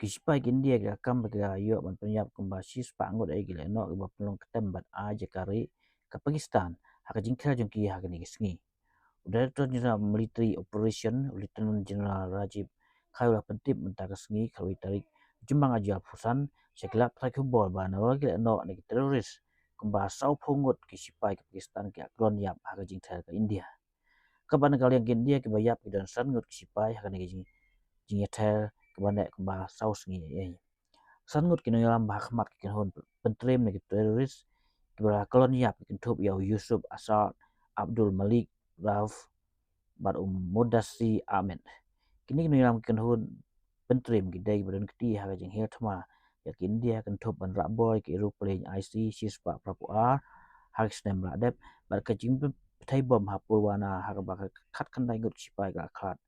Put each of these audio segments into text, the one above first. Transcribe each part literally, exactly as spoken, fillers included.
Ki shipai ki India ki la kam ba ki la ïoh ban pynïap kumba shispah ngut ïa ki lehnoh kiba pynlong ktem bad ai jaka rieh ka Pakistan ha ka jingther jong ki ha kane ka sngi. U Director General Military Operation, u Lieutenant General Rajiv Khayu, u la pyntip mynta ka sngi, khatwei tarik Jymmang arhajar arphew san, sha ki lad pathai khubor ba nalor ki lehnoh na ki terrorist kumba sawphew ngut ki shipai ka Pakistan ki la kyllon ïap ha ka jingther ka India. Katba na ka liang ka India kiba ïap ki don san ngut ki shipai ha kane ka jing, jingïather kaba neh kumba saw sngi ei ei. San ngut ki nongïalam ba ha khmat ki kynhun pyntriem na ki terrorist kiba la kyllon ïap ki kynthup ïa u Yusuf Asad, Abdul Malik Rauf bad u Mudassir Ahmed. Kine ki nongïalam ki kynhun pyntriem ki dei kiba don kti ha ka jinghiar thma ïa ka India, kynthup ban rah bor ïa ki aeroplane I C shispah phra phew ar ha ki snem ba la dep, bad ka jingpynthei bom ha Pulwama ha kaba khatkhyndai ngut ki shipai ki la khlad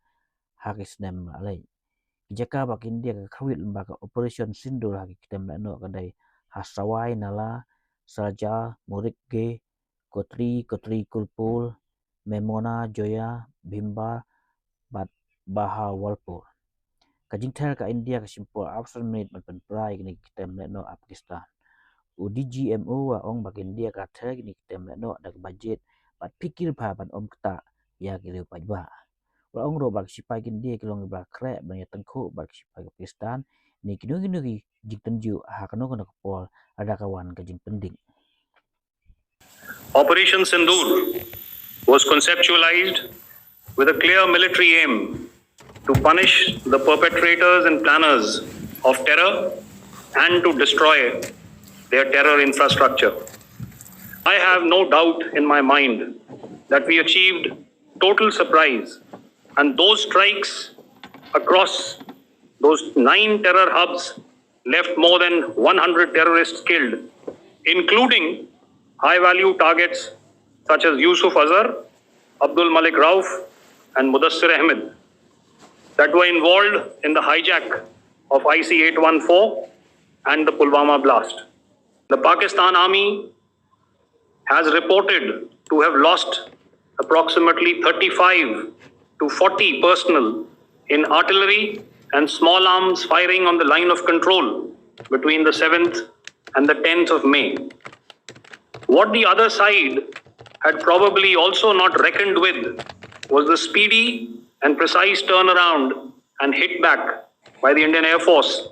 ha ki snem ba la leit. Ki jaka ba ka India ka khyrwit lyngba ka Operation Sindoor ha ki ktem lehnoh ka dei ha Sawai, Nala, Sarjah, Morikge, Kotri, Kotri Kulpur, Memona, Joya, Bhimbar bad Bahawalpur. Ka jingther ka India ka shim por arphew san minit ban pynpra ïa kine ki ktem lehnoh ha Pakistan. U D G M O u la ong ba ka India ka ther ïa kine ki ktem lehnoh da kaba jied bad phikir bha ban ym ktah ïa ki riew paidbah. U la ong ruh ba ki shipai ki India ki long kiba la khreh ban ïatyngkhuh bad ki shipai ka Pakistan na kino kino ki jingtynjuh ha kano kano ka por lada ka wan ka jingpyndih. Operation Sindoor was conceptualized with a clear military aim to punish the perpetrators and planners of terror and to destroy their terror infrastructure. I have no doubt in my mind that we achieved total surprise, and those strikes across those nine terror hubs left more than one hundred terrorists killed, including high value targets such as Yusuf Azhar, Abdul Malik Rauf, and Mudassir Ahmed, that were involved in the hijack of I C eight one four and the Pulwama blast. The Pakistan Army has reported to have lost approximately thirty-five to forty personnel in artillery and small arms firing on the line of control between the seventh and the tenth of May. What the other side had probably also not reckoned with was the speedy and precise turnaround and hit back by the Indian Air Force